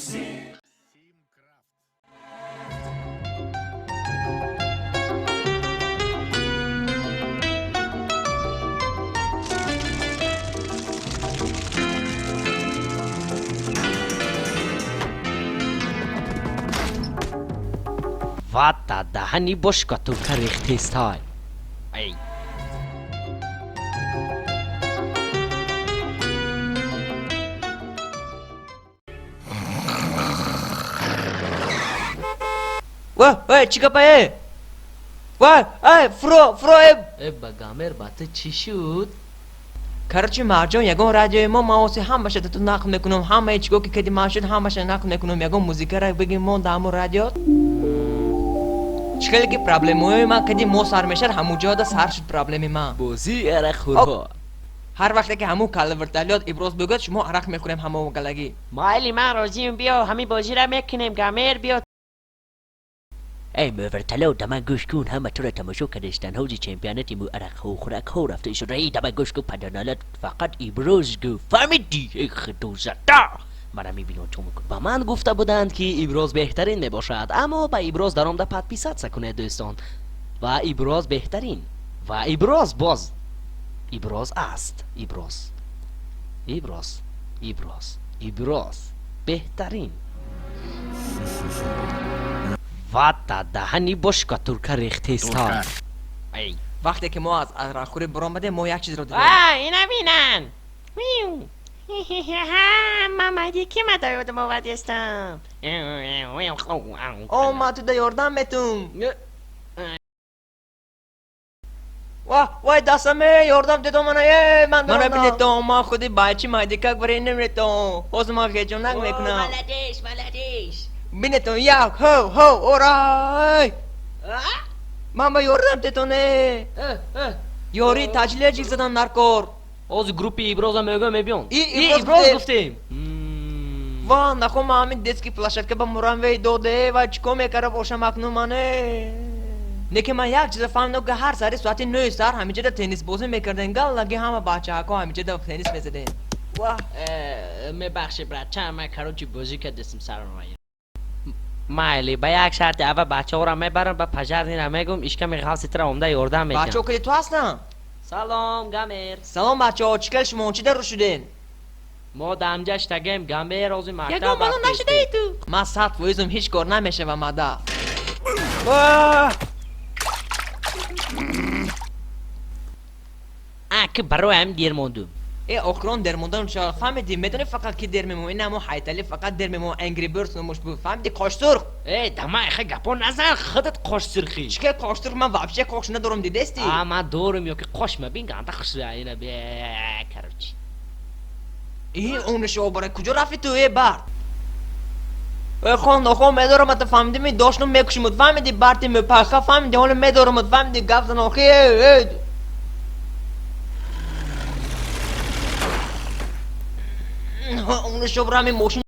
Вата даҳани бошкатурка рехтестай. Ай. Ва, ва, чӣ гапа э? Ва, ай, фуро, фуро э. Э, ба гамер, ба ту чӣ шуд? Короче, марҷон, ягон радиои мо ман оси ҳамаша ту нақл мекунам, ҳамаи чиго ки кади ман шуд, ҳамаша нақл мекунам, ягон музикара бигим мо дар ҳамун радио. Чӣ хеле ки проблемаҳои ман кади мо сар мешад, ҳамун ҷода сар шуд проблеми ман. Бозии арақхӯрҳо. Ҳар вақте ки ҳамун калла вертолёт иброз бигӯяд, шумо арақ мехӯрем ҳамао галагӣ. Майли, ман розием, биё ҳамин бозиро мекунем, гамер, биё. Эй, вертолёт, да ман гӯш кун, ҳама туро тамошо кардастанд, ҳози чемпионати мо арақхӯракҳо рафта ишора. Эй, да ман гӯш кун, паданалат фақат иброз гуфт. Фаҳмидӣ? Эй, худозада! Мара мебинам чо мекунам. Ба ман гуфта буданд, ки иброз беҳтарин мебошад, аммо ба иброз даромда подписаться кунед, дӯстон. Ва иброз беҳтарин. Ва иброз боз. Иброз аст. Иброз. Иброз. Иброз. Иброз. Беҳтарин. Вата даҳани бошкатурка рехтестай. Ай. Вақте ки мо аз арақхӯрӣ баромадем, мо як чизро дидем. А, ина бинан. Мамади ки ма да ёдам овардестам. О, ман туда ёрдам метум. Ва, вай дастаме, ёрдам дедо мана, э, ман мана билетон, ман худи бачи майдикак барои намретон. Ҳозир ман ғеҷонак мекунам. Молодец, молодец. Бинетон, як, ҳо, ҳо, орай. Ман ба ёрдам детон, э. Ёри таҷлия ҷиг задам наркор. Ҳозир группи иброза мегӯям, мебиён. И иброз иброз гуфтем. Ва, нахо ман ҳамин детский площадка ба мурамвей доде, ва чӣ кор мекарда бошам акнун ман, э? Не ки ман як чиза фаҳмидам, ки ҳар сари соати 9 сар ҳамиҷода теннисбозӣ мекардем, галлаги ҳама бачаҳако ҳамиҷода теннис мезадем. Ва. Мебахшед, братча, ман короче бозӣ кардастим сарам. Майли, ба як шарти: аввал бачаҳоро мебарам, ба пожарныйра мегӯм, ишками ғафси тура омда ёрдам Бачаҳо метиҳам. кади ту ҳастанд? Салом, гамер. Салом, бачаҳо, чӣ кал шумо, чӣ даро шуден? Мо дамҷа штагем, гамер, ҳозир мактаб Ягон бало рафтестем. нашудаи ту? Ман 100%-м ҳеҷ кор намешавам, мада. А, ки барои ҳамин дер мондум. Э, охирон дер мондан ча фаҳмидӣ? Медонӣ фақат ки дер мемон? Ин ҳамо ҳайтали фақат дер мемон, Angry Birds номуш буд. Фаҳмидӣ, қошсурх? Э, дама эхе гапо назан, худат қошсурхӣ. Чӣ кал қошсурх? Ман вообще қош надорам, дидести? А, ман дорум, ё ки қош мабин, ганда хушрӯя ина бе, короче. Э, онашо бара куҷо рафти ту, э, бард? Э, хон, хон, медорам, ата фаҳмидӣ, ми доштум мекушимуд, фаҳмидӣ, барти мепаха, фаҳмидӣ, ҳоло медорамуд, фаҳмидӣ, гап зан охи, э, э. Онашо бара ҳамин мошин.